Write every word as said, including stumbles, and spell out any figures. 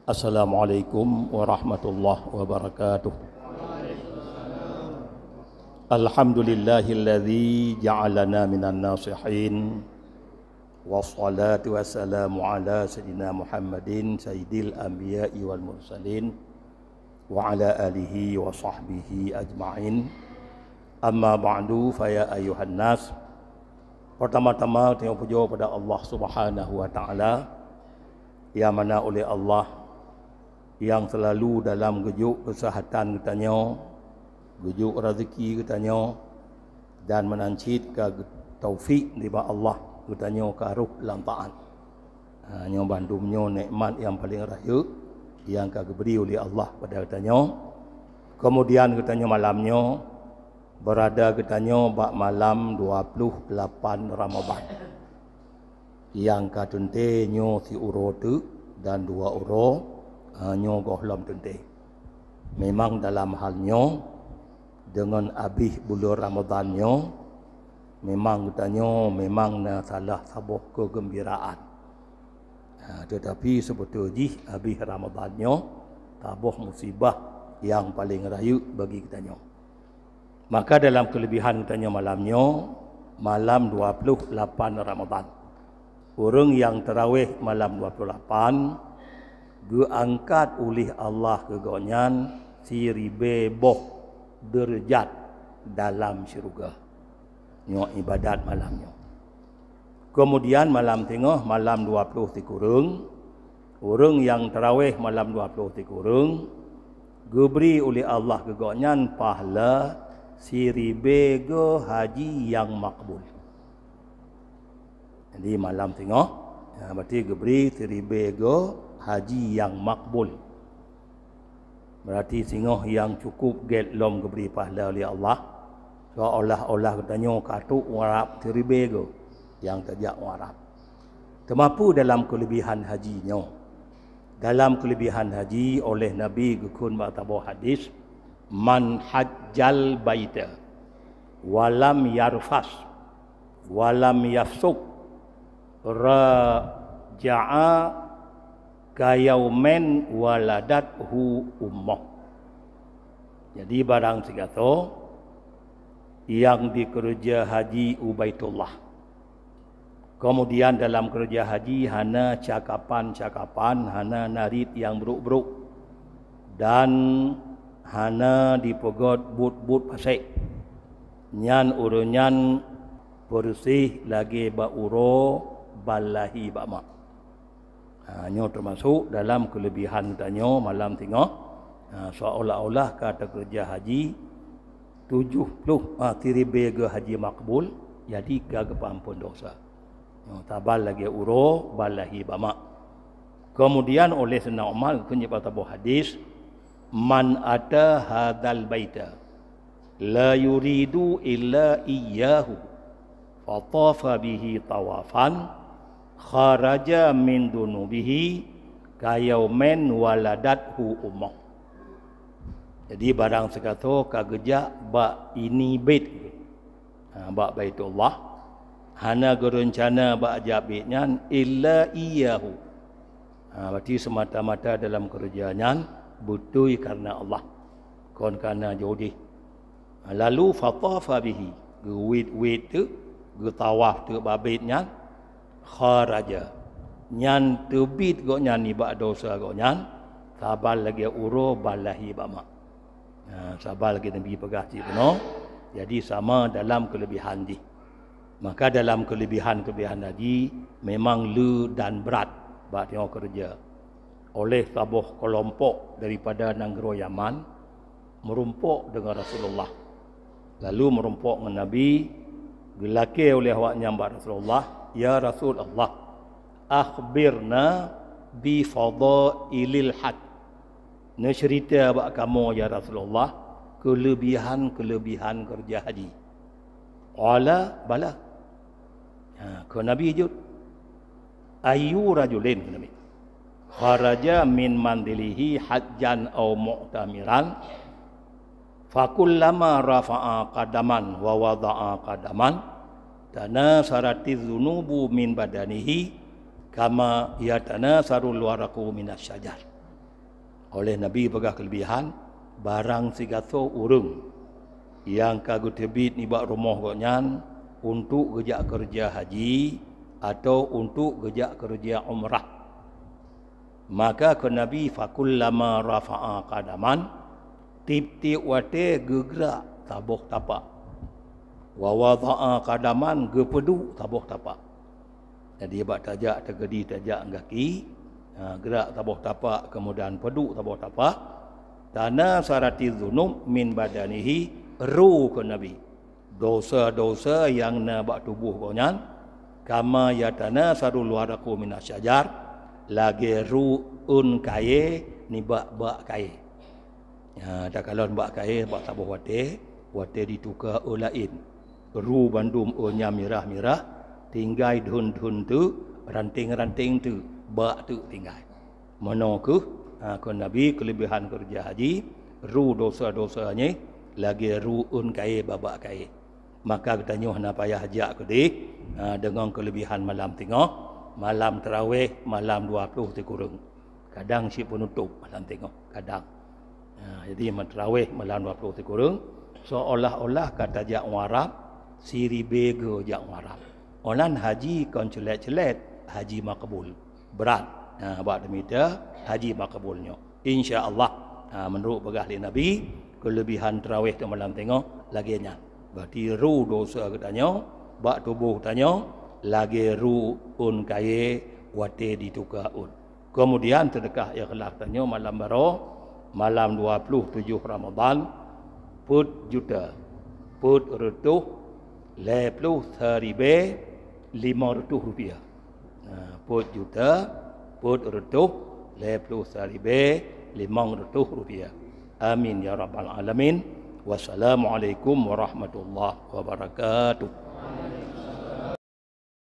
Assalamualaikum warahmatullahi wabarakatuh. Alhamdulillahilladzi ja'alana minan nasihin. Wassalatu wassalamu ala sayyidina Muhammadin sayyidil anbiya'i wal mursalin wa ala alihi wa sahbihi ajma'in. Amma ba'du, fa ya ayyuhan nas. Pertama-tama, tanyoe pujoe pada Allah Subhanahu wa Ta'ala, nyang mana oleh Allah nyang selalu dalam geujok keuseuhatan geutanyoe, geujok rezeki geutanyoe, dan meunan cit ka taufik nibak Allah geutanyoe ka rhoh lam taat. Ha, nyoe bandum nyoe nikmat nyang paleng rayeuk nyang ka geubri uleh Allah pada geutanyoe. Keumudian geutanyoe malam nyoe beurada geutanyoe bak malam dua ploh lapan Ramadhan. Nyang ka teuntée nyoe siuroe teuk dan dua uroe, ha, nyoe gohlom teuntée. Memang dalam hal nyoe, deungon abéh buleuen Ramadhan nyoe, memang geutanyoe memang na salah saboh keugeumbiraan. Ha, teutapi seubeutôi jih abéh Ramadhan nyoe saboh musibah nyang paleng rayeuk bagi geutanyoe. Maka dalam keuleubihan geutanyoe malam nyoe, malam dua ploh lapan Ramadhan. Ureuëng nyang teurawéh malam dua ploh lapan, geuangkat uleh Allah keu gobnyan siribée boh deurajat dalam syeuruga. Nyoe iébadat malam nyoe. Keumudian malam singoh, malam dua ploh sikureueng, ureuëng nyang teurawéh malam dua ploh sikureueng, geubri uleh Allah keu gobnyan pahala siribée goe haji nyang makbul. Jadi malam singoh, ya, berarti geubri siribée goe haji nyang makbul. Berarti singoh nyang cukup gét lom geubri pahala lé Allah, seolah-olah geutanyoe ka trok ngon rab siribée goe nyang tajak ngon rab. Teuma peue dalam keuleubihan haji nyoe? Dalam keuleubihan haji oleh Nabi geukheun bak saboh hadis, "Man hajjal baita walam yarfas walam yafsuq raja'a kayaumin waladathu ummuh." Jadi barang sigasoe nyang dikeureuja haji u Baitullah, keumudian dalam keureuja haji hana cakapan-cakapan, hana narit nyang brok-brok, dan hana dipeugét buet-buet pasék, nyan ureuëng nyan beureuséh lagée bak uroe ban lahé bak mak. Ha, nyoe teumasok dalam keuleubihan geutanyoe malam singoh. Ha, seolah-olah ka takeureuja haji tujoh ploh, ha, siribée goe haji makbul, jadi ka geupeuamphon desya. Nyoe saban lagée uroe ban lahé bak mak. Keumudian oleh Saidina Umar geukheun bak saboh hadis, "Man ata hadzal baita la yuridu illa iyyahu, fatafa bihi tawafan, kharaja min dunubihi kayaumin waladathu ummuh." Jadi barang sigasoe ka geujak bak ini bait, ha, bak Baitullah, hana geureuncana bak jak bait nyan illa iyyahu. Ha, berarti semata-mata dalam keureuja nyan beutôi kareuna Allah, kon kareuna jih. Ha, lalu fatafa bihi, geuwét-wét teuk, geutawaf teuk bak bait nyan, kharaja, nyan teubiet gobnyan nibak desya gobnyan, saban lagée uroe ban lahé bak mak. Ha, saban lagée Nabi peugah cit bunoe, jadi sama dalam keuleubihan jih. Maka dalam keuleubihan-keuleubihan haji memang le dan brat bak tanyoe keureuja. Oleh saboh keulompok daripada nanggroe Yaman meurumpok deungon Rasulullah, lalu meurumpok ngon Nabi, geulakée uleh awaknyan bak Rasulullah, "Ya Rasulullah, akhbirna bi fadailil hajj." Neuceurita bak kamoe, ya Rasulullah, keuleubihan-keuleubihan keureuja haji. Qala, "Bala." Ha, kheun Nabi jeuet, "Ayyu rajulin," kheun Nabi, "kharaja min manzilihi hajjan aw mu'tamiran, fakullama rafa'a qadaman wa wada'a qadaman, tanasaratiz dzunubu min badanihi, kama yatanasarul waraqu minas syajar." Oleh Nabi peugah keulebihan, barang sigasoe ureuëng nyang ka geuteubiet nibak rumoh gobnyan untuk geujak keureuja haji atau untuk geujak keureuja umrah, maka kheun Nabi, "Fakullama rafa'a qadaman," tieb-tieb watée geugrak saboh tapak, "wa wadha'a qadaman," geupeuduek saboh tapak. Jadi bak tajak teugeudi tajak gaki, ha, grak saboh tapak, kemudian peuduek saboh tapak, "tanasaratiz dzunub min badanihi," ru kheun Nabi, dosa-dosa nyang na bak tuboh gobnyan, "kama yatanasarul waraqu minasyajar," lagée ru ôn kayée nibak bak kayée. Ha, takalon bak kayée bak saboh watée, watée dituka ôn laén. Ru bandum ôn nyan mirah-mirah, tinggai dheun-dheun teuk, ranting-ranting teuk, bak teuk tinggai. Meunoe kheueh, ha, kheun Nabi, keulebihan keureuja haji, ru dosa-dosa nyan lagée ru ôn kayée bak bak kayée. Maka geutanyoe hana payah jak keudeh, ha, deungon keulebihan malam singoh, malam tarawéh, malam dua ploh sikureueng. Kadang cit peunutôb malam singoh, kadang. Ha, jadi, ma-, tarawéh malam dua ploh sikureueng, seolah-olah ka tajak u Arab, siribée geu jak u Arab. Óh nyan haji kon ceulet-ceulet, haji makbul. Brat. Ha, bak teumita haji makbul nyoe. Insya Allah, ha, meunurot peugah lé Nabi, keulebihan tarawéh teuk malam singoh lagée nyan. Berarti ru dosa geutanyoe bak tuboh tanyoe lagée ru ôn kayée watée dituka ôn. Keumudian seudeukah ikhlas tanyoe malam baroe, malam dua ploh tujoh Ramadhan, peuet juta, peuet reutôh lhée ploh siribée limong reutôh rupiah. Nah, peuet juta, peuet reutôh lhée ploh siribée limong reutôh rupiah. Amin ya rabbal alamin. Wassalamualaikum warahmatullahi wabarakatuh.